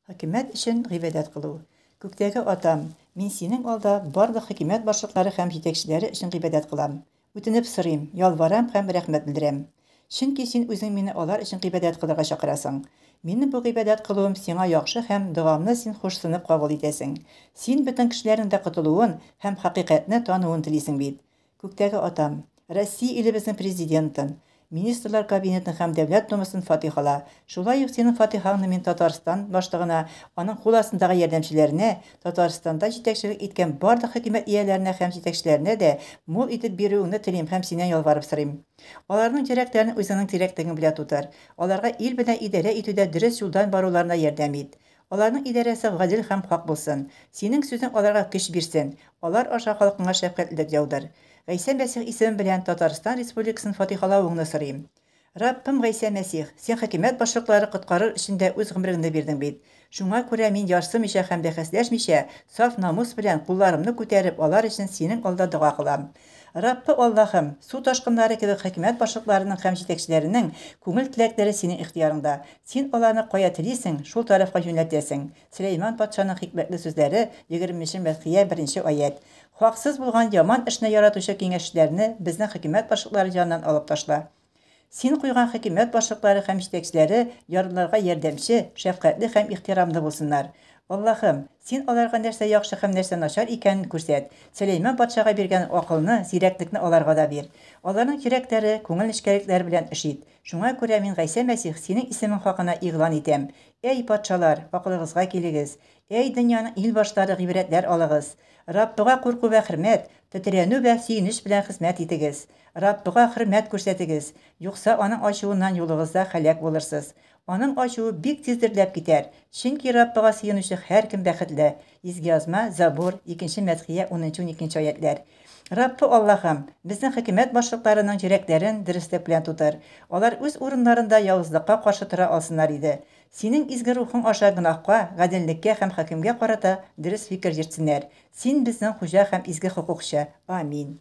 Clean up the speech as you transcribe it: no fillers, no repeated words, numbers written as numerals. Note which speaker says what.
Speaker 1: Хөкүмәт өчен гыйбадәт кылу. Күктәге Атам, мин Синең алда барлык хөкүмәт башлыклары һәм җитәкчеләре өчен гыйбадәт кылам. Үтенеп сорыйм, ялварам һәм рәхмәт белдерәм. Чөнки Син үзең мине алар өчен гыйбадәт кылырга чакырасың. Минем бу гыйбадәт кылуым Сиңа яхшы һәм догамны Син хушсынып кабул итәсең. Син бөтен кешеләрнең дә котылуын һәм хакыйкатьне тануын телисең бит. Күктәге Атам, Россия илебезнең Президентын, Министрлар Кабинетын һәм Дәүләт Думасын фатихала. Шулай ук синең фатихаңны мин Татарстан башлыгына, аның кул астындагы ярдәмчеләренә, Татарстанда җитәкчелек иткән барлык хөкүмәт ияләренә һәм җитәкчеләренә дә мул итеп бирүеңне телим һәм синнән ялварып сорыйм. Аларның йөрәкләрен үзеңнең зирәклегең белән тутыр. Аларга ил белән идарә итүдә дөрес юлдан баруларына ярдәм ит. Аларның идарәсе гадел һәм хак булсын. Синең сүзең аларга көч бирсен, алар аша халкыңа шәфкатьлелек яудыр. Гайсә Мәсих исеме белән Татарстан Республикасын фатихалавыңны сорыйм. Раббым Гайсә Мәсих, син хакимият башлыклары коткарыр өчен дә үз гомереңне бирдең бит. Шуңа күрә мин ярсымыйча һәм бәхәсләшмичә, саф намус белән, кулларымны күтәреп, алар өчен синең алда дога кылам. Раббы Аллаһым, су ташкыннары кебек хакимият башлыкларының һәм җитәкчеләренең күңел теләкләре синең ихтыярыңда. Син аларны кая телисең, шул тарафка юнәлтәсең. Сөләйман патшаның хикмәтле сүзләре, егерменче мәдхия, беренче аять. Хаксыз булган яман эшне яратучы киңәшчеләрне безнең хөкүмәт башлыклары яныннан алып ташла. Син куйган хөкүмәт башлыклары һәм җитәкчеләре ярлыларга ярдәмче, шәфкатьле һәм ихтирамлы булсыннар. Аллаһым, син аларга нәрсә яхшы һәм нәрсә начар икәнен күрсәт. Сөләйман патшага биргән акылны, зирәклекне аларга да бир. Аларның йөрәкләре күңел нечкәлекләре белән эш ит. Шуңа күрә мин, Гайсә Мәсих, синең исемең хакына игълан итәм, әй, патшалар, акылыгызга килегез! Әй, дөньяның илбашлары, гыйбрәтләр алыгыз! Раббыга курку вә хөрмәт, тетрәнү вә сөенеч белән хезмәт итегез! Раббыга хөрмәт күрсәтегез, юкса аның ачуыннан юлыгызда һәлак булырсыз. Аның ачуы бик тиз дөрләп китәр, чөнки Раббыга сыенучы һәркем бәхетле. Изге Язма, Забур, икенче мәдхия, унынчы-уникенче аятьләр. Раббы Аллаһым, безнең хөкүмәт башлыкларының йөрәкләрен дөреслек белән тутыр, алар үз урыннарында явызлыкка каршы тора алсыннар иде. Синең изге рухың аша гөнаһка, гаделлеккә һәм хөкемгә карата дөрес фикер йөртсеннәр. Син безнең Хуҗа һәм изге хокукчы. Амин.